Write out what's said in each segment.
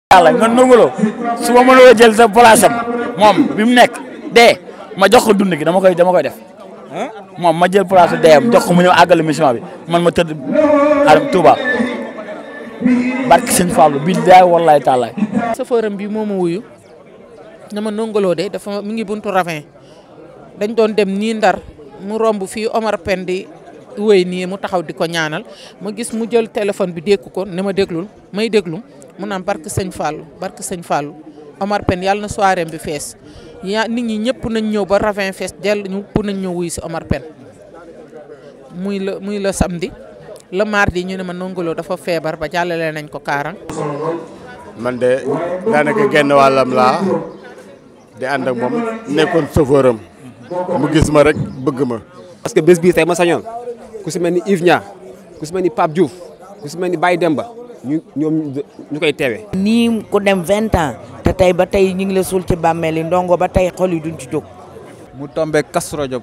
yàlla nga Ndongo su ma mënoo jël sa place am moom bi mu nekk dee ma jox ko dund gi dama koy def moom ma jël place su dee jox ko mu ñëw àggale mission bi man ma tëdd Touba barke sëñ Fallou billahi wallahi taala. chauffeur bi moo ma wuyu na ma Ndongo Lo de dafa mi ngi buntu ravin dañ doon dem nii Ndar mu romb fii Omar Pène di wéy nii mu taxaw di ko ñaanal ma gis mu jël téléphone bi dékku ko ne ma déglul may déglu mu naan barke sëñ Fallou Omar Pène yàlla na soirée bi fees nit ñi ñëpp nañ ñëw ba ravin fees dell ñëpp nañ ñëw wuyu si Omar Pène muy le samedi le mardi ñu ne ma Ndongo Lo dafa feebar ba jàllale nañ ko Kaarang. man de daanaka genn wàllam laa di ànd ak moom nekkoon chauffeur am mu gis ma rek bëgg ma. parce que bés bii tey ma sañoon ku si mel ni Yves Nia ku si mel ni Pape Diouf ku si mel ni Baye Demba ñu koy teewee. nii ku dem 20 ans te tey ba tey ñu ngi la suul ci bàmmeel yi Ndongo ba tey xol yi duñ ci jóg. mu tombé Kazu Rajab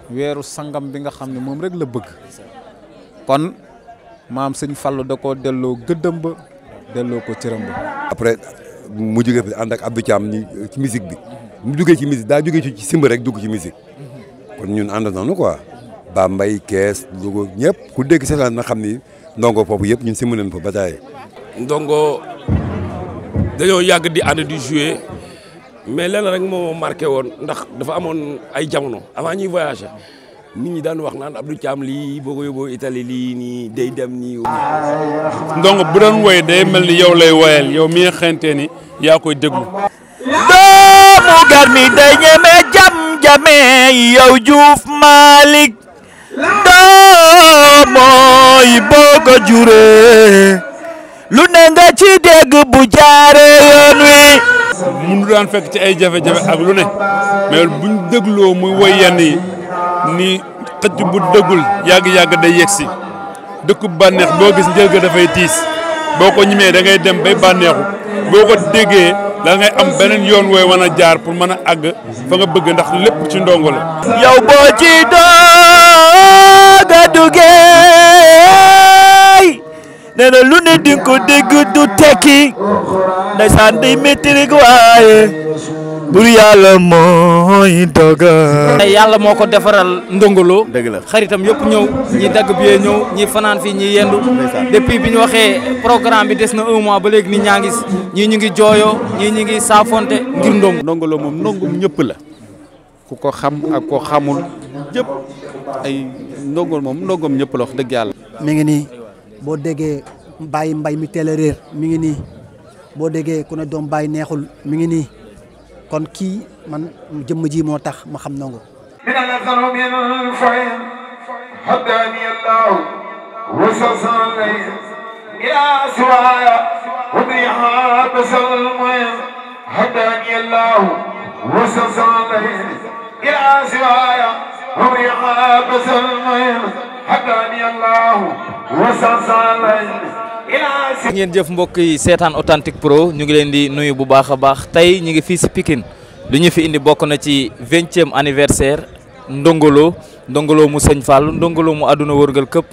weeru sangam bi nga xam ne moom rek la bëgg kon maam sëñ Fallou da koo delloo gëddëm ba delloo ko cëram ba. après mu jógee fi ànd ak Abdou Thiam ñi ci musique bi mu jógee ci musique daa jógee ci simba rek dugg ci musique kon ñun ànd nañu quoi ba mbay kees Louga ñëpp ku dégg seetaan na xam ni Ndongo foofu yëpp ñun simb nañ fa ba taay. Ndongo dañoo yàgg di ànd di jouer mais lenn rek moo marqué woon ndax dafa amoon ay jamono avant ñuy voyager nit ñi daan wax naan Abdou Thiam lii boo ko yóbboo Italie lii nii day dem nii. Ndongo bu doon woy day mel ni yow lay woyal yow mi nga xamante ni yaa koy déglu. doomu garmi day ñeme jam-jame yow Diouf Malick doomooy boo ko juree lu ne nga ci dégg bu jaaree yoon wi. mu daan fekk ci ay jafe-jafe ak lu ne mais buñ dégloo muy woy yenn yi ni xëcc bu dëggul yàgg-yàgg day yegsi dëkku bànneex boo gis njël ga dafay tiis boo ko ñimee da ngay dem bay bànneexu boo ko déggee da ngay am beneen yoon wooy mën a jaar pour mën a àgg fa nga bëgg ndax lépp ci Ndongo la. yow boo ci dooga duggee nee na lu ne di nga ko dégg du tekki ndeysaan day métti rek waaye bur yàlla mooy dogal. yàlla moo ko defaral Ndongo Lo. dëgg la xaritam yëpp ñëw ñi dagg biyee ñëw ñi fanaan fii ñi yendu depuis bi ñu waxee programme bi des na 1 mois ba léegi nit ñaa ngi ñii ñu ngi jooyoo ñii ñu ngi saafonte ngir Ndongo. Ndongo Lo moom ndongum ñëpp la ku ko xam ak ko xamul ñëpp ay Ndongo moom ndongom ñëpp la wax dëgg yàlla. mi ngi nii boo déggee bàyyi mbay mi teel a réer mi ngi nii boo déggee ku ne doom bàyyi neexul mi ngi nii kon kii man jëmm ji moo tax ma xam Ndongo. ngeen jëf mbokk yi seetaan Authentique Pro ñu ngi leen di nuyu bu baax a baax tey ñu ngi fii si Pikine lu ñu fi indi bokk na ci 20e anniversaire Ndongo Lo mu sëñ Fallou Ndongo Lo mu àdduna wërgal këpp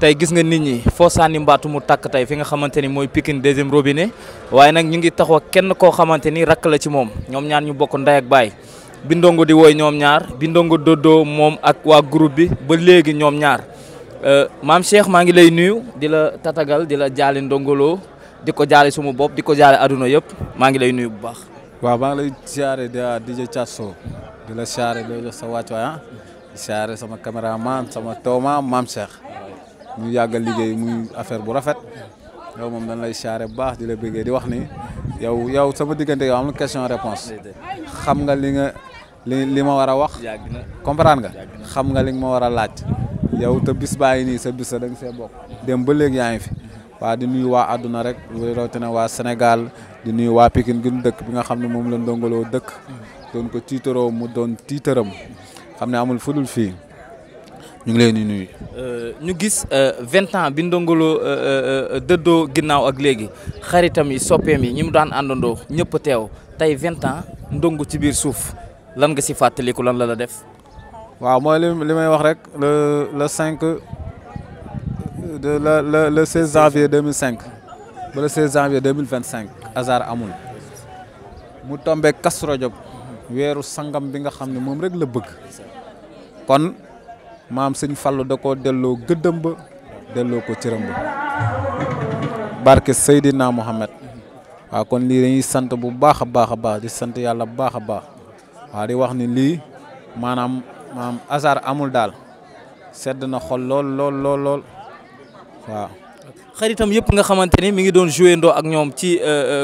tey gis nga nit ñi foo sànni mbaatu mu takk tey fi nga xamante ni mooy Pikine 2e robinet waaye nag ñu ngi taxaw kenn koo xamante ni rakk la ci moom ñoom ñaar ñu bokk ndey ak baay bi Ndongo di woy ñoom ñaar bi Ndongo doddoo moom ak waa groupe bi ba léegi ñoom ñaar maam Cheikh maa ngi lay nuyu di la tatagal di la jaale Ndongo Lo di ko jaale suma bopp di ko jaale aduna yëpp maa ngi lay nuyu bu baax. waaw maa ngi lay siyaare DJ Thiasso di la siyaare di la jox sa wàccuwaay di siyaare sama caméraman sama tooma maam Cheikh ñu yàggal liggéey muy affaire bu rafet yow moom dañ lay siyaare bu baax di la bëggee di wax ni yow sama diggante yow am na question réponse xam nga li ma war a wax comprendre nga xam nga li ma war a laaj yow te bis baa ngi nii sa bis da nga see bokk dem ba léegi yaa ngi fi waa di nuyu waa àdduna rek rawatina waa Sénégal di nuyu waa Pikine gën dëkk bi nga xam ne moom la Ndongo Lo dëkk doon ko tiitaroo mu doon tiitaram xam ne amul fudul fii ñu ngi leen di nuyu. ñu gis 20 ans bi Ndongo Lo dëddoo ginnaaw ak léegi xaritam yi soppeem yi ñi mu daan àndandoo ñëpp teew tey 20 ans Ndongo ci biir suuf lan nga si fàttaliku lan la def. waaw mooy li may wax rek le 5 le 16 janvier 2005 ba le 16 janvier 2025 hasard amul mu tombé Kazu Rajab weeru sangam bi nga xam ne moom rek la bëgg kon maam sëñ Fallu da koo delloo gëddëm ba delloo ko cëram ba barke Seydina Mohamed waaw kon lii dañuy sant bu baax a baax di sant yàlla bu baax a baax waaw di wax ni lii maanaam hasard amul daal sedd na xol lool waaw. xaritam yëpp nga xamante ni mi ngi doon joué ndoo ak ñoom ci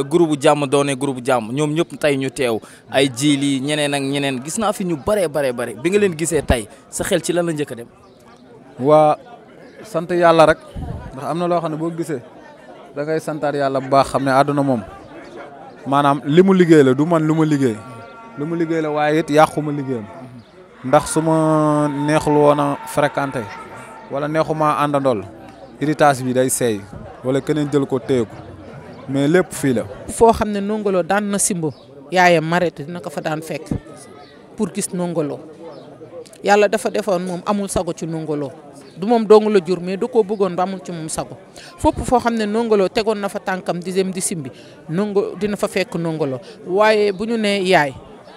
groupe jàmm doone groupe jàmm ñoom ñëpp tey ñu teew ay jiili ñeneen ak ñeneen gis naa fi ñu bare bi nga leen gisee tey sa xel ci lan la njëkk a dem. waa sant yàlla rek ndax am na loo xam ne boo gisee da ngay santaat yàlla bu baax xam ne àdduna moom maanaam li mu liggéey la du man lu ma liggéey lu mu liggéey la waaye it yàquma liggéeyam ndax su ma neexul woon a fréquenté wala neexuma àndandool héritage bi day seey wala keneen jël ko téye ko mais lépp fii la. foo xam ne Ndongo Lo daan na simbo yaayam Marete dina ko fa daan fekk pour gis Ndongo Lo yàlla dafa defoon moom amul sago ci Ndongo Lo du moom dong la jur mais da koo bëggoon ba amul ci moom sago fopp foo xam ne Ndongo Lo tegoon na fa tànkam di dem di simbi dina fa fekk Ndongo Lo waaye bu ñu nee yaay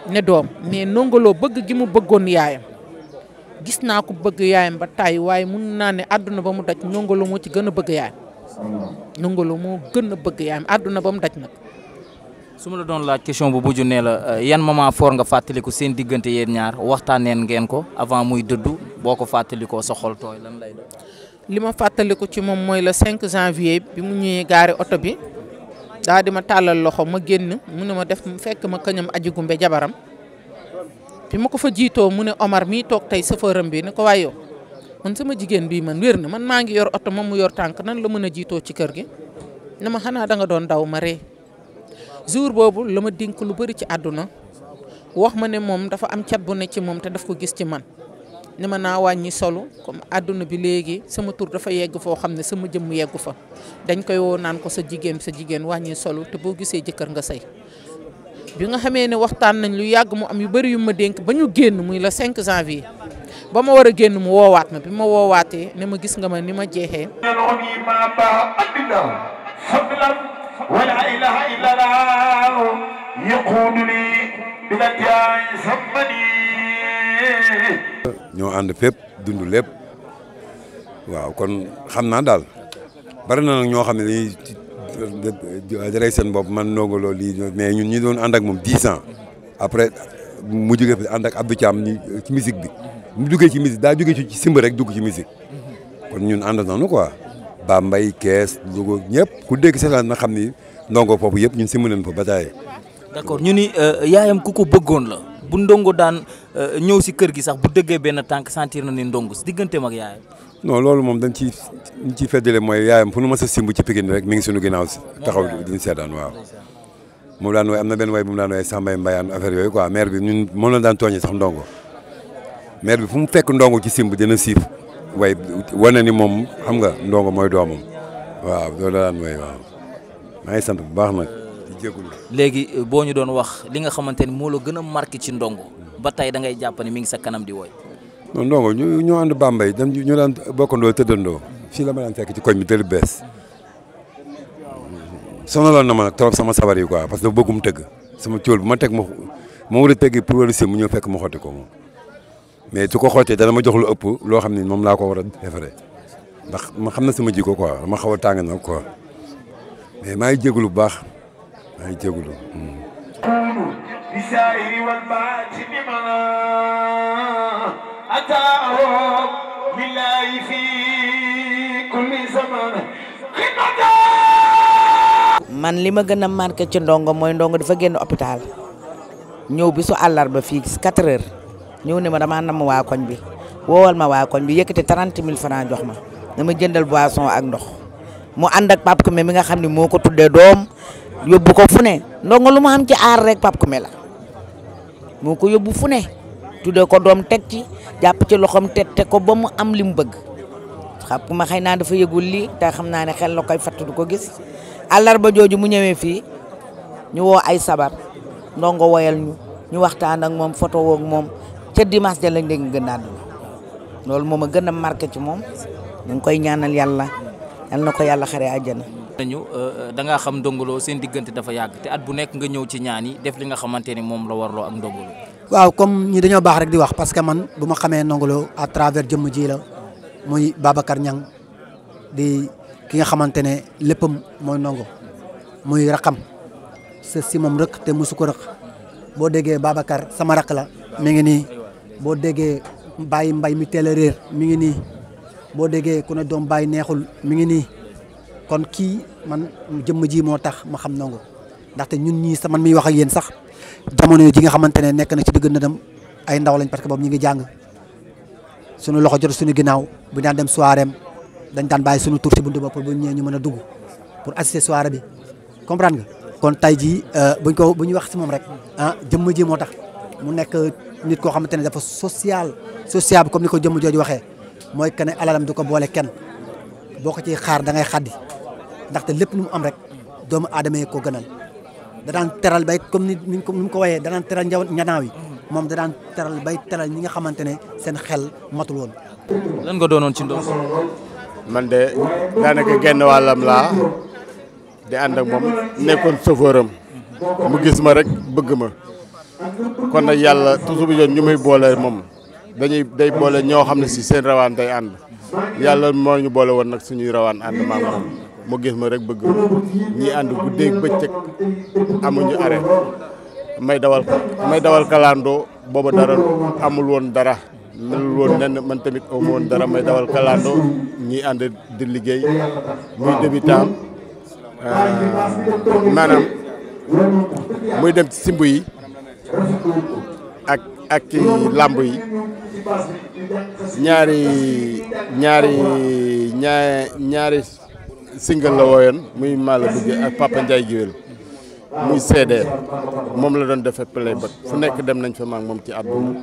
ne doom mais Ndongo Lo bëgg gi mu bëggoon yaayam. gis naa ko bëgg yaayam ba tàyyi waaye mun naa ne àdduna ba mu daj Ndongo Lo moo ci gën a bëgg yaayam Ndongo Lo moo gën a bëgg yaayam àdduna ba mu daj nag. su ma la doon laaj question bu mujj nee la yan moment fort nga fàttaliku seen diggante yéen ñaar waxtaaneen ngeen ko avant muy dëddu boo ko fàttalikoo sa xol tooy lan lay doon. li ma fàttaliku ci moom mooy le 5 janvier bi mu ñëwee gaare oto bi daa di ma tàllal loxo ma génn mu ne ma def fekk ma këñam aji gumbe jabaram. bi ma ko fa jiitoo mu ne Omar mii toog tey safaaram bi ne ko waaye yow man sama jigéen bii man wér na man maa ngi yor oto moom mu yor tànk nan la mën a jiitoo ci kër gi ne ma xanaa da nga doon daw ma ree jour boobu la ma dénk lu bëri ci àdduna wax ma ne moom dafa am cat bu ne ci moom te daf ko gis ci man ne ma naa wàññi solo comme àdduna bi léegi sama tur dafa yegg foo xam ne sama jëmm yeggu fa dañ koy woo naan ko sa jigéen wàññi solo te boo gisee jëkkër nga sëy bi nga xamee ne waxtaan nañ lu yàgg mu am yu bëri yu ma dénk ba ñu génn muy le 5 janvier ba ma war a génn mu woowaat ma bi ma woowaatee ne ma gis nga ma ni ma jeexee. ñoo ànd fépp dund lépp waaw kon xam naa daal bari na nag ñoo xam ne dañuy rey seen bopp man Ndongo Lo lii mais ñun ñi doon ànd ak moom 10 ans après mu jógee fi ànd ak Abdou Thiam ci musique bi mu duggee ci musique daa jógee ci simb rek dugg ci musique kon ñun ànd nañu quoi Ba Mbaye Kees Louga ñëpp ku dégg seetaan na xam ni Ndongo foofu yëpp ñun simb nañ fa bataay. d'accord ñu ni yaayam ku ko bëggoon la bu Ndongo daan ñëw si kër gi sax bu dëggee benn tànk sentir na ni Ndongo si digganteem ak yaayam. non loolu moom dañ ciy feddale mooy yaayam fu nu mës a simb ci Pikine rek mi ngi suñu ginnaaw taxaw duñu seetaan waaw moom daan way am na benn way bu mu daan way sax mbayaan affaire yooyu quoi maire bi ñun moom la daan tooñee sax Ndongo maire bi fu mu fekk Ndongo ci simb dina siif way wane ni moom xam nga Ndongo mooy doomam waaw loolu la daan way waaw maa ngi sant bu baax nag di jégalu. léegi boo ñu doon wax li nga xamante ni moo la gën a marqué ci Ndongo ba tey da ngay jàpp ne mi ngi sa kanam di woy. non Ndongo ñoo ànd Bambey dem ñu daan bokkandoo tëddandoo fii la ma daan fekk ci koñ bi tëdd bees sonaloon na ma nag trop sama sabar yi quoi parce que bëggum tëgg sama cóol bu ma teg ma war a tëgg pour war a sim mu ñëw fekk ma xotti ko moom mais su ko xottee dana ma jox lu ëpp loo xam ne moom laa ko war a defaree ndax ma xam na sama jikko quoi ma xaw a tàng nag quoi mais maa ngi jégalu bu baax maa ngi jégalu. man li ma gën a marqué ci Ndongo mooy Ndongo dafa génn hôpital ñëw bi su àllarba fii 4 heures ñëw ne ma damaa namm waa koñ bi woowal ma waa koñ bi yëkkati 30 000 francs jox ma dama jëndal boisson ak ndox mu ànd ak Pape Koumé mi nga xam ne moo ko tuddee doom yóbbu ko fu ne Ndongo lu mu am ci aar rek Pape Koumé la moo ko yóbbu fu ne tuddee ko doom teg ci jàpp ci loxoom te ko ba mu am li mu bëgg xam ma xëy naa dafa yëgul lii te xam naa ne xel la koy fatt du ko gis àllarba jooju mu ñëwee fii ñu woo ay sabar Ndongo woyal ñu waxtaan ak moom photo woog moom ca dimanche ja lañ dégg gën a àdduna loolu moom a gën a marqué ci moom ñu ngi koy ñaanal yàlla yal na ko yàlla xare àjjana nañu da ngaa xam Ndongo Lo seen diggante dafa yàgg te at bu nekk nga ñëw ci ñaan yi def li nga xamante ni moom la warloo ak Ndongo Lo. waaw comme ñi dañoo baax rek di wax parce que man bu ma xamee Ndongo Lo à travers jëmm ji la muy Babacar Niang di ki nga xamante ne léppam mooy Ndongo muy rakam si moom rek te musu ko rek boo déggee Babacar sama rak la mi ngi nii boo déggee bàyyi mbay mi teel a réer mi ngi nii boo déggee ku ne doom bàyyi neexul mi ngi nii kon kii man jëmm ji moo tax ma xam Ndongo ndaxte ñun ñii sa man miy wax ak yéen sax jamono ji nga xamante ne nekk na ci digg na dem ay ndaw lañ parce que boobu ñu ngi jàng suñu loxo jot suñu ginnaaw bu daan dem soirée am dañ daan bàyyi suñu tur ci buntu ba pour bu ñëwee ñu mën a dugg pour assister soirée bi comprendre nga kon tay jii bu ñuy wax si moom rek jëmm ji moo tax mu nekk nit koo xamante ne dafa sociable comme ni ko jëmm jooju waxee mooy que ne alalam du ko boole kenn boo ko ciy xaar da ngay xaddi ndaxte lépp lu mu am rek doomu aadama yi ko gënal da daan teral bay comme ni mu ko wayee da daan teral ñanaaw yi moom da daan teral bay teral ñi nga xamante ne seen xel matul woon. lan nga doonoon ci Ndongo. man de daanaka genn wàllam laa di ànd ak moom nekkoon chauffeuram mu gis ma rek bëgg ma kon nag yàlla toujours bu jot ñu muy boole moom day boole ñoo xam ne si seen rawaan day ànd yàlla moo ñu boole woon nag suñuy rawaan ànd maam moom mu gis ma rek bëgg ma ñii ànd guddeeg bëccëg amuñu arrêt may dawal kalandoo booba dara amul woon dara melul woon nen man tamit amu woon dara may dawal kalandoo ñii ànd di liggéey muy débutant maanaam muy dem ci simb yi ak ci làmb yi ñaari single la wooyoon muy Mala Bëgg ak Papa Ndiaye Géwél muy CD moom la doon defee playback fu nekk dem nañ fa maag moom ci àdduna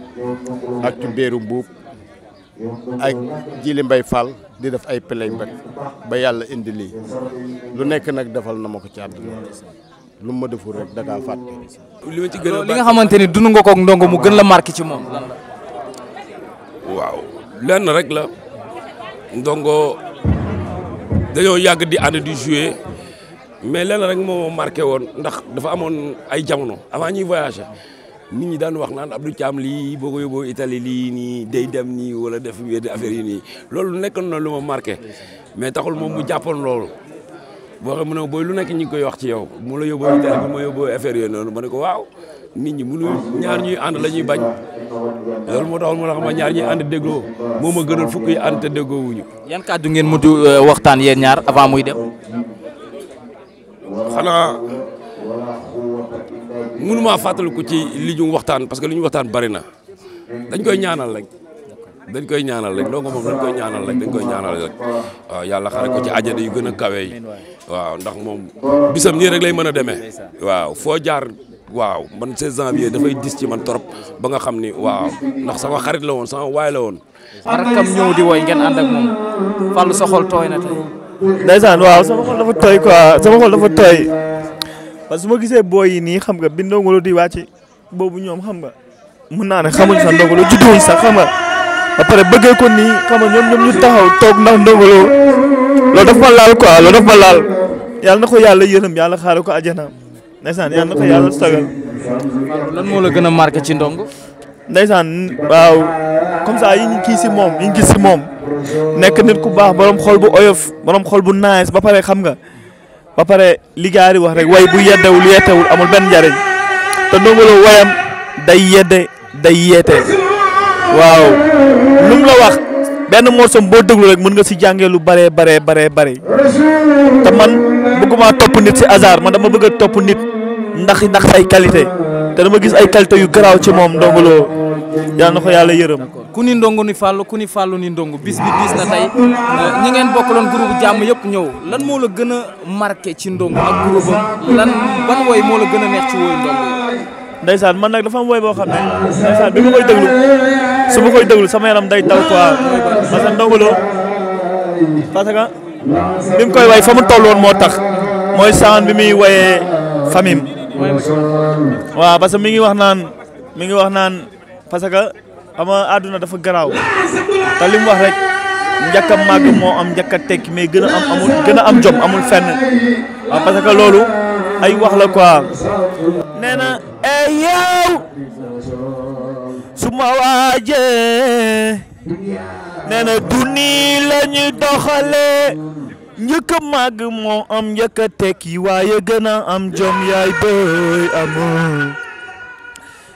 ak ci Béeru Mbuub ak Jili Mbay Fall di def ay playback ba yàlla indi lii lu nekk nag defal na ma ko ci àdduna lu ma deful rek da ngaa fàtte. li nga xamante ni dund nga ko ak Ndongo mu gën la marqué ci moom lan la. waaw lenn rek la Ndongo dañoo yàgg di ànd di jouer mais lenn rek moo marqué woon ndax dafa amoon ay jamono avant ñuy voyager nit ñi daan wax naan Abdou Thiam lii boo ko yóbboo Italie lii nii day dem nii wala def yenn affaire yi nii loolu nekkoon na lu ma marqué mais taxul moom mu jàppoon loolu. boo xam ne booy lu nekk ñu ngi koy wax ci yow mu la yóbboo Italie bi ma yóbboo affaire yooyu noonu ma ne ko waaw nit ñi mënu ñaar ñuy ànd la ñuy bañ loolu moo taxoon moo tax ma ñaar ñuy ànd déggoo moo ma gënal fukk yi ànd te déggoo wuñu. yan kàddu ngeen mujj waxtaan yéen ñaar avant muy dem. xanaa mënumaa fàttaliku ci li ñu waxtaan parce que li ñu waxtaan bari na dañ koy ñaanal rek. dañ koy ñaanal rek Ndongo moom dañ koy ñaanal rek waaw yàlla xare ko ci àjjana yu gën a kawe yi waaw ndax moom bisam nii rek lay mën a demee waaw foo jaar waaw man 16 janvier dafay dis ci man trop ba nga xam ni waaw ndax sama xarit la woon sama waay la woon. rakam ñëw di woy ngeen ànd ak moom Fallou sa xol tooy na tey. ndeysaan waaw sama xol dafa tooy quoi sama xol dafa tooy parce que su ma gisee booy yi nii xam nga bi Ndongo Lo di wàcc boobu ñoom xam nga mun naa ne xamuñ sax Ndongo Lo judduwuñ sax xam nga. ba pare bëggee ko nii xam nga ñoom ñu taxaw toog ndax Ndongo Lo loolu daf ma laal quoi loolu daf ma laal yàlla na ko yàlla yërëm yàlla xaare ko àjjana ndeysaan yàlla na ko yàlla sagal. lan moo la gën a marqué ci Ndongo. ndeysaan waaw comme ça yi ñu kii si moom yi ñu gis si moom nekk nit ku baax borom xol bu oyof borom xol bu nice ba pare xam nga ba pare li gars yi wax rek way bu yeddewul yeetewul amul benn njariñ te Ndongo Lo wayam day yedde day yeete. waaw lu mu la wax benn morceau boo déglu rek mën nga si jàngee lu bëree te man bëgguma topp nit si hasard man dama bëgg a topp nit ndax ay qualité te dama gis ay qualité yu garaaw ci moom Ndongo Lo yàlla na ko yàlla yërëm. ku ni Ndongo ni Fallou ku ni Fallou ni Ndongo bis bi diis na tey ñi ngeen bokkaloon groupe jàmm yëpp ñëw lan moo la gën a marqué ci Ndongo ak groupe am ban woy moo la gën a neex ci woy Ndongo. ndeysaan man nag dafa am woy boo xam ne ndeysaan bi ma koy déglu su ma koy déglu sama yaram day taw quoi parce que Ndongo Lo parce que bi mu koy way fa mu toll woon moo tax mooy saan bi muy woyee famille waaw parce que mi ngi wax naan parce que ama àdduna dafa garaaw te li mu wax rek njëkk a màgg moo am njëkk a tekki mais gën a am jom amul fenn waaw parce que loolu ay wax la quoi. nee na yow suma waajee nee na du nii la ñuy doxalee njëkk a màgg moo am njëkk a tekki waaye gën a am jom yaay booy amul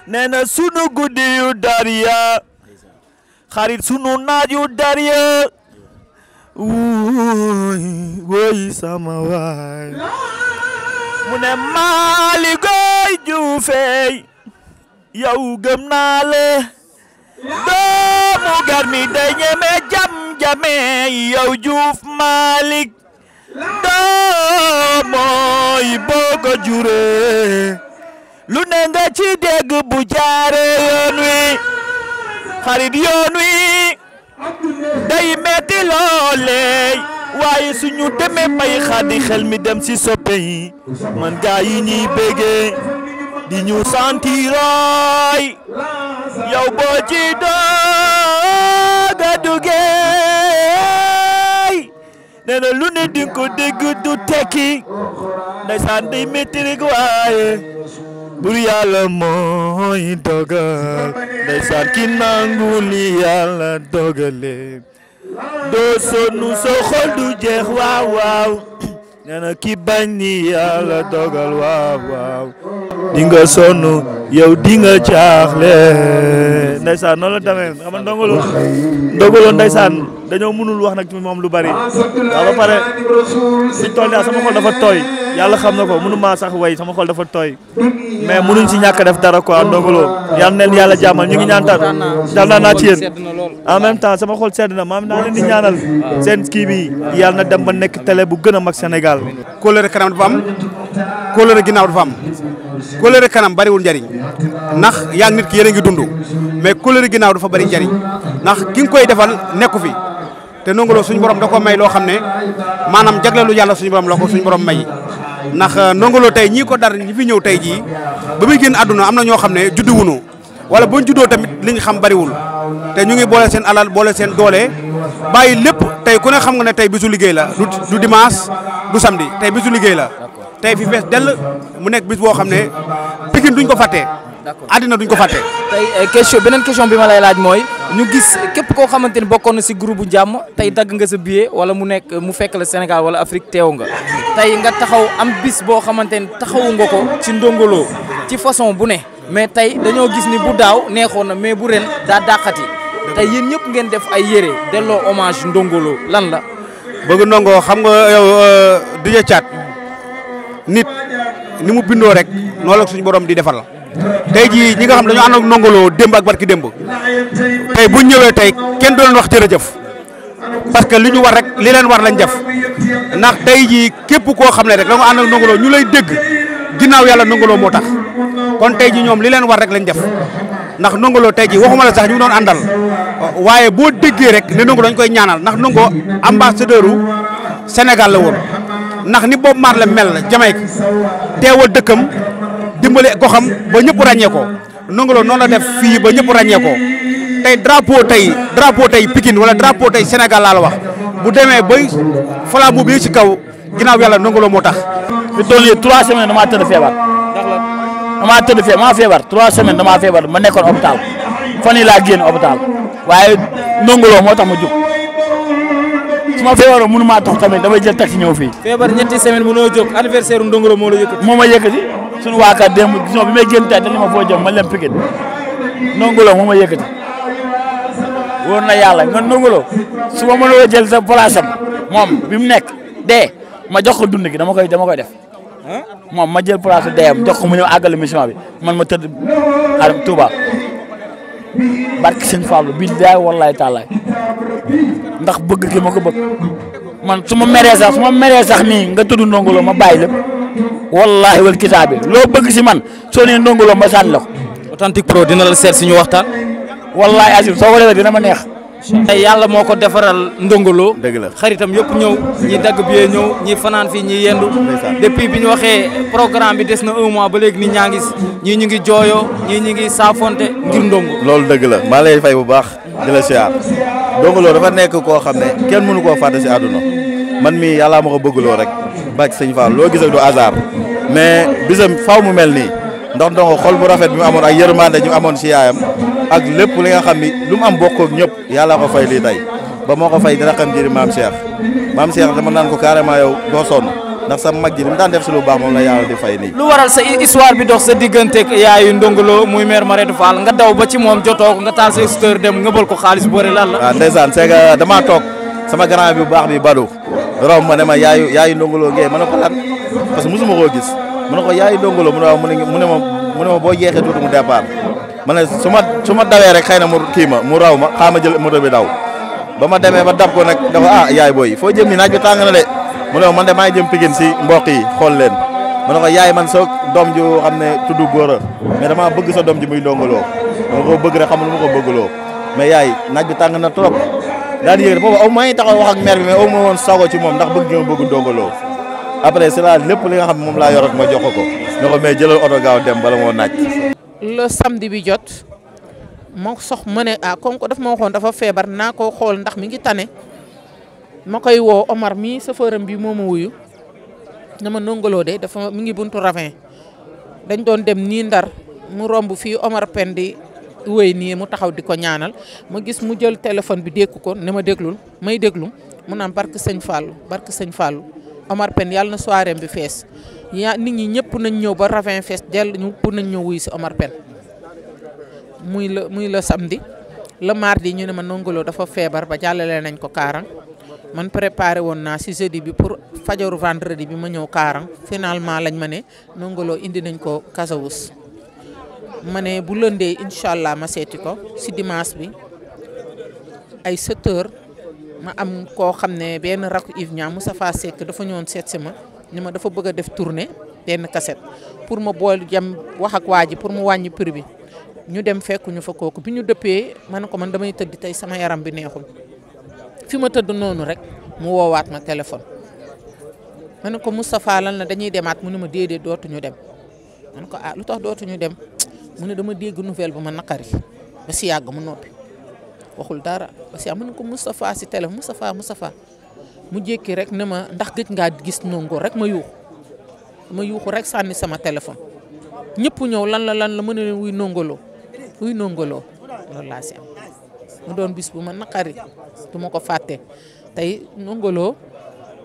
nee na sunu guddi yu dariya xarit sunu naaj yu dariya woy sama waay mu ne maali goy juufeey yow gëm naa le doomu garmi day ñeme jam-jame yow juuf Malick doomooy boo ko juree lu ne nga ci dégg bu jaare yoon wi xarit yoon wi day metti loole waaye suñu demee bay xaddi xel mi dem ci soppe yi man gaa yi ñuy béggee di ñu sentiroy yow boo ci dooga duggee nee na lu ne di ko dégg du tekki ndeysaan day metti rek waaye bur yàlla mooy dogal ndeysaan ki nangu li yàlla dogale doo sonnu sa xol du jeex waaw waaw nee na ki bañ ni yàlla dogal waaw waaw di nga sonn yow di nga jaaxle ndeysaan noonu la demee xam nga ndongolo ndeysaan dañoo mënul wax nag ci moom lu bari waaw ba pare si tool yaa sama xol dafa tooy yàlla xam na ko mënu maa sax way sama xol dafa tooy mais mënuñ ci ñàkk def dara quoi ndongolo yal na leen yàlla jàmmal ñu ngi ñaantaan dal naa ci yéen en même temps sama xol sedd na maam naa leen di ñaanal seen kii bi yàlla na dem ba nekk télé bu gën a mag Sénégal. kóllëre kanam dafa am kóllëre ginnaaw dafa am kóllëre kanam bariwul njariñ ndax yaa nit ki yéen a ngi dund mais kóllëre ginnaaw dafa bari njariñ ndax ki nga koy defal nekku fi te Ndongo Lo suñu borom da ko may loo xam ne maanaam jagleelu yàlla suñu borom la ko suñu borom may ndax Ndongo Lo tey ñii ko dar ñi fi ñëw tey jii ba muy génn àdduna am na ñoo xam ne juddu wuñu wala buñ juddoo tamit li ñu xam bariwul te ñu ngi boole seen alal boole seen doole bàyyi lépp tey ku ne xam nga ne tey bisu liggéey la du dimanche du samedi tey bisu liggéey la tey fi fees dell mu nekk bis boo xam ne Pikine duñ ko fàtte àddina duñ ko fàtte. tey beneen question bi ma lay laaj mooy ñu gis képp koo xamante ni bokkoon na si groupe bu jàmm tey dagg nga sa billet wala mu fekk la Sénégal wala Afrique teew nga tey nga taxaw am bis boo xamante ni taxawu nga ko ci Ndongo Lo ci façon bu ne mais tey dañoo gis ni bu daaw neexoon na mais bu ren daa dàqati tey yéen ñëpp ngeen def ay yére delloo hommage Ndongo Lo lan la. bëgg Ndongo xam nga yow DJ Thiat nit ni mu bindoo rek noonu la suñu borom di defal tey jii ñi nga xam dañoo ànd ak Ndongo Lo démb ak barki démb tey bu ñëwee tey kenn du leen wax jërëjëf parce que li ñu war rek li leen war lañ def ndax tey jii képp koo xam ne rek da nga ànd ak Ndongo Lo ñu lay dégg ginnaaw yàlla Ndongo Lo moo tax kon tey jii ñoom li leen war rek lañ def ndax Ndongo Lo tey jii waxuma la sax ñu doon àndal waaye boo déggee rek ne Ndongo dañ koy ñaanal ndax Ndongo ambassadeur u Sénégal la woon ndax ni Bob Marley mel Jamaïque teewal dëkkam dimbale goxam ba ñëpp ràññee ko Ndongo Lo noonu la def fii ba ñëpp ràññee ko tey drapeau tey Pikine wala drapeau tey Sénégal laa la wax bu demee bay flambeau bi ci kaw ginnaaw yàlla Ndongo Lo moo tax. fi toll nii 3 semaines damaa tëdd feebar. damaa tëdd feebar maa feebar 3 semaines damaa feebar ma nekkoon hôpital fan yii laa génn hôpital waaye Ndongo Lo moo tax ma jóg su ma feebaroon mënu maa tax tamit damay jël taxi ñëw fii. feebar ñetti semaine mënoo jóg anniversaire Ndongo Lo moo la yëkkati. moo ma yëkkati suñu waa kër démb gisoo bi may génn tey dañu ma foo jëm ma leen Pikine Ndongo Lo moo ma yëkkati wóor na yàlla nga Ndongo Lo su ma mënoo jël sa place am moom bi mu nekk dee ma jox ko dund gi dama koy def moom ma jël place deeyam jox ko mu ñëw àggal mission bi man ma tëdd Touba barke Sëñ Fallu billaay wallaay taalaay ndax bëgg gi ma ko bëgg man su ma meree sax nii nga tudd Ndongo Lo ma bàyyi lépp wallahi wal kitaabi loo bëgg si man soo nee Ndongo Lo ma sànni la ko. Authentique Pro dina la seet si ñu waxtaan. wallahi Azim soo ko defee dina ma neex. tey yàlla moo ko defaral Ndongo Lo. dëgg la xaritam yëpp ñëw ñi dagg bi ñëw ñi fanaan fii ñi yendu. depuis bi ñu waxee programme bi des na 1 mois ba léegi nit ñaa ngi ñii ñu ngi jooyoo ñii ñu ngi saafonte ngir Ndongo. loolu dëgg la maa lay fay bu baax di la siyaar Ndongo Lo dafa nekk koo xam ne kenn mënu koo fàtte si àdduna man mii yàllaa ma ko bëggloo rek bàcc sëñ Fall loo gis ak du hasard mais bisam faw mu mel nii ndax Ndongo xol bu rafet bi mu amoon ak yërmande ñu amoon si yaayam ak lépp li nga xam ni lu mu am bokk ak ñëpp yàllaa ko fay lii tey ba moo ko fay dina xam jëri maam Cheikh dama naan ko carrément yow doo sonn ndax sa mag ji li mu daan def si lu baax moom la yàlla di fay nii. lu waral sa histoire bi dox sa digganteeg yaayu Ndongo Lo muy mère Marietou Fall nga daw ba ci moom jotoo ko nga taal sa scooter dem ngëbal ko xaalis bëri lan la. waaw ndeysaan c'est que damaa toog sama grand bi bu baax bi Badou romb ma ne ma yaayu Ndongo Lo ngeen ma ne ko lan parce que mosuma koo gis ma ne ko yaayu Ndongo Lo mu ne ma boo jeexee tuuti mu départ ma ne su ma dawee rek xëy na mu kii ma mu raw ma xaa ma jël moto bi daw ba ma demee ba dab ko nag dafa yaay booy foo jëm ni naaj bi tàng na de mu ne man de maa ngi jëm Pikine si mbokk yi xool leen ma ne ko yaay man sa doom ju xam ne tudd góor a mais dama bëgg sa doom ji muy Ndongo Lo dama ko bëgg rek xam lu ma ko bëggloo mais yaay naaj bi tàng na trop daal di yëg boobu aw maa ngi taxaw wax ak mère bi mais aw ma woon sago ci moom ndax bëgg nga bëgg Ndongo Lo après c'est là lépp li nga xam ne moom laa yor ak ma jox ko ne ko mais jëlal oto gaaw dem bala moo naaj. le samedi bi jot moo sox ma ne comme ko daf ma waxoon dafa feebar naa ko xool ndax mi ngi tane ma koy woo Omar mii chauffeur bi moo ma wuyu na ma Ndongo Lo de dafa mi ngi buntu ravin dañ doon dem nii Ndar mu romb fii Omar Pène di wéy nii mu taxaw di ko ñaanal ma gis mu jël téléphone bi dékku ko ne ma déglul may déglu mu naan barke sëñ Fallou Omar Pène yàlla na soirée bi fees nit ñi ñëpp nañ ñëw ba ravin fees jël ñu pour nañ ñëw wuyu si Omar Pène muy le samedi le mardi ñu ne ma Ndongo Lo dafa feebar ba jàllale nañ ko Kaarang man préparé woon naa si jeudi bi pour fajaru vendredi bi ma ñëw Kaarang finalement lañ ma ne Ndongo Lo indi nañ ko Kasawus ma ne bu lëndee incha allah ma seeti ko si dimanche bi ay 7 heures ma am koo xam ne benn rakku Yves Niang Moustapha Seck dafa ñëwoon seet si ma ni ma dafa bëgg a def tournée benn cassette pour ma boole jam wax ak waa ji pour mu wàññi prix bi ñu dem fekk ñu fa kooku bi ñu dëppee ma ne ko man damay tëdd tey sama yaram bi neexul fi ma tëdd noonu rek mu woowaat ma téléphone ma ne ko Moustapha lan la dañuy demaat mu ne ma déedéet dootuñu dem ma ne ko lu tax dootuñu dem mu ne dama dégg nouvelle bu ma naqari ba si yàgg mu noppi waxul dara ba si yàgg mu ne ko Moustapha si téléphone Moustapha mu jékki rek ne ma ndax gëj ngaa gis Ndongo rek ma yuuxu rek sànni sama téléphone ñëpp ñëw lan la mën a wuy Ndongo Lo loolu laa si am mu doon bis bu ma naqari du ma ko fàtte tey Ndongo Lo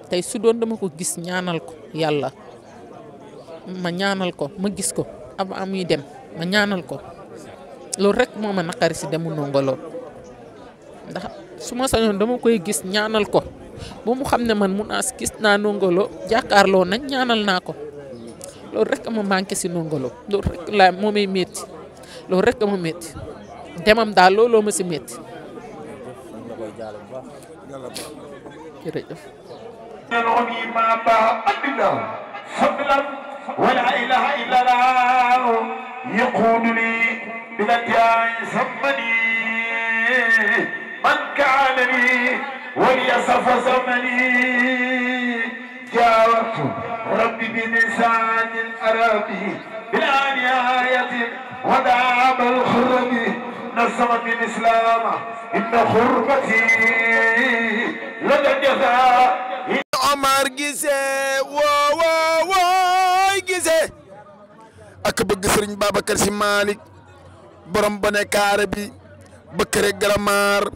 tey su doon dama ko gis ñaanal ko yàlla ma ñaanal ko ma gis ko avant muy dem ma ñaanal ko loolu rek moo ma naqari si demu Ndongo Lo ndax su ma sañoon dama koy gis ñaanal ko ba mu xam ne man Mounass gis naa Ndongo Lo jàkkaarloo nañ ñaanal naa ko loolu rek ma manqué si Ndongo Lo loolu rek la moo may métti loolu rek ma métti demam daal looloo ma si métti jërëjëf ولا إله إلا الله يقودني بلدياي سمني من كان لي وليصف زمني جاوبت ربي بلسان عربي بلا نهاية ودعم الخرب نصمت الإسلام إن خربتي لدى الجزاء Omar Guissé wooy Guissé ak bëgg Serigne Babacar Sy Malick borom bone kaare bi bëkkëre Gramar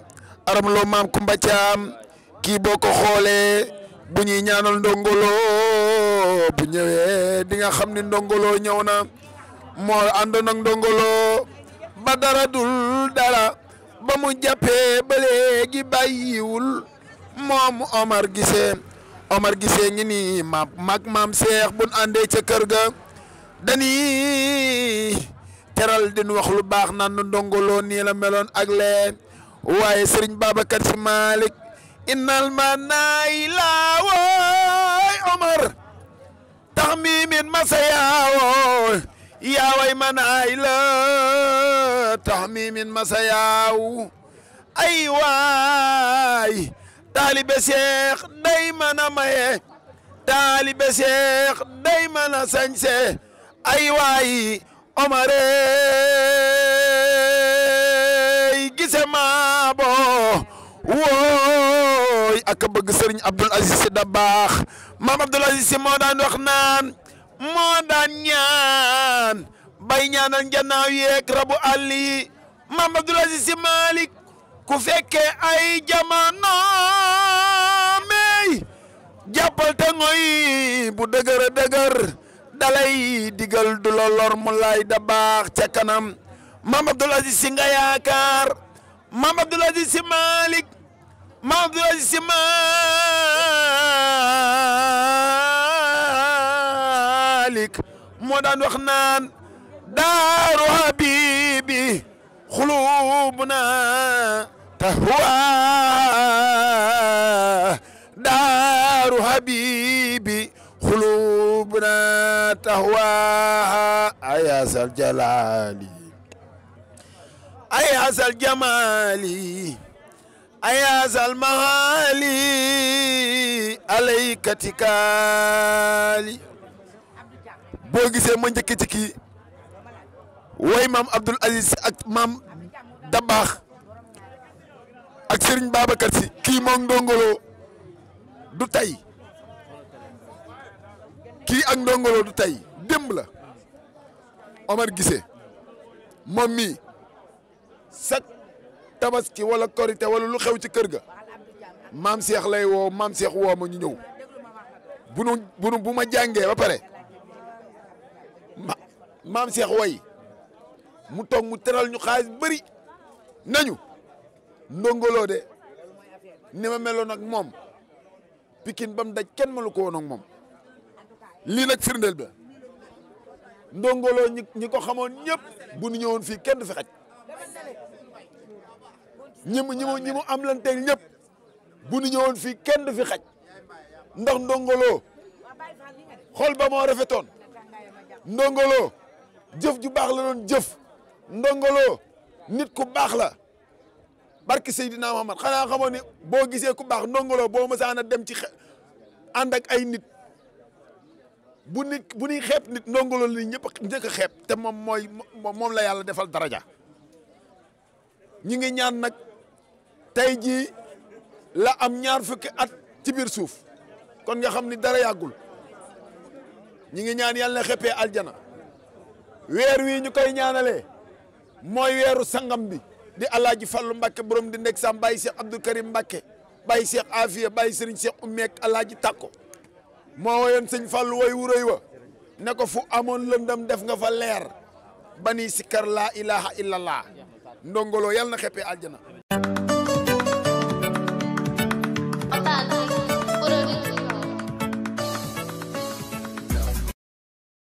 aram loo maam Kumba Caam kii boo ko xoolee bu ñuy ñaanal Ndongo Lo bu ñëwee di nga xam ni Ndongo Lo ñëw na moo àndoon ak Ndongo Lo ba dara dul dara ba mu jàppee ba léegi bàyyiwul moom Omar Guissé ngi nii maam Cheikh bun àndee ca kër ga dañuy teral din wax lu baax naan Ndongo Lo nii la meloon ak leen waaye Serigne Babacar Sy Malick innal manaay laa wooy Omar tax mi min masa yaawoo yaaway manaay la tax mi min masa yaaw ay waay taalibe Cheikh day mën a maye taalibe Cheikh day mën a sañse ay waay Omar Guissé maabo wooy ak bëgg sëriñ Abdoul Aziz Sy Dabakh maam Abdoul Aziz Sy moo daan wax naan moo daan ñaan bay ñaanal njanaaw yeeg rabu àll yi maam Abdoul Aziz Sy Malick ku fekkee ay jamono may jàppal te ngoy bu dëgër a dëgër dalay digal du la lor mu lay Dabakh ca kanam maam Abdoul Aziz Sy nga yaakaar maam Abdoul Aziz Sy Malick maam Abdoul Aziz Sy Malick moo daan wax naan daaru habibi xulubuna tahwa daaru habibi xulubuna tahwa ayasal jalali ayasal jamali ayasal mahali alaykatikali boo gisee ma njëkk ci kii way maam Abdoul Aziz ak maam Dabakh ak Serigne Babacar Sy kii moom ndongolo du tey kii ak ndongolo du tey démb la Omar Guissé moom mii sak tabaski wala korité wala lu xew ci kër ga maam Cheikh lay woo maam Cheikh woo ma ñu ñëw bu ma jàngee ba pare maam Cheikh way mu toog mu teral ñu xaalis bëri nañu ndongolo de ni ma meloon ak moom Pikine ba mu daj kenn mënu ko woon ak moom lii nag firndeel ba ndongolo ñi ko xamoon ñëpp bu ñu ñëwoon fii kenn du fi xaj ñi mu am lan teg ñëpp bu ñu ñëwoon fii kenn du fi xaj ndax ndongolo xol ba moo rafetoon ndongolo jëf ju baax la doon jëf ndongolo nit ku baax la barki Seydina Muhammad xanaa xamoon ni boo gisee ku baax ndongolo boo mësaan a dem ci ànd ak ay nit bu ñuy xeeb nit ndongolo li ñëpp njëkk a xeeb te moom la yàlla defal daraja ñi ngi ñaan nag tey jii la am 20 fukki at ci biir suuf kon nga xam ni dara yàggul ñi ngi ñaan yàlla na xeppee aljana weer wii ñu koy ñaanalee mooy weeru sangam bi di Alaaji Fallu Mbàkke borom di nekk sam bàyyi Cheikh Abdou Karim Mbàkke bàyyi Cheikh Afia bàyyi Serigne Cheikh Oumek Alaaji Takko moo woyoon sëñ Fallu way wuréy wa ne ko fu amoon lëndëm def nga fa leer bani sikkar laa ilaha illallah ndongolo yàlla na xeppee aljana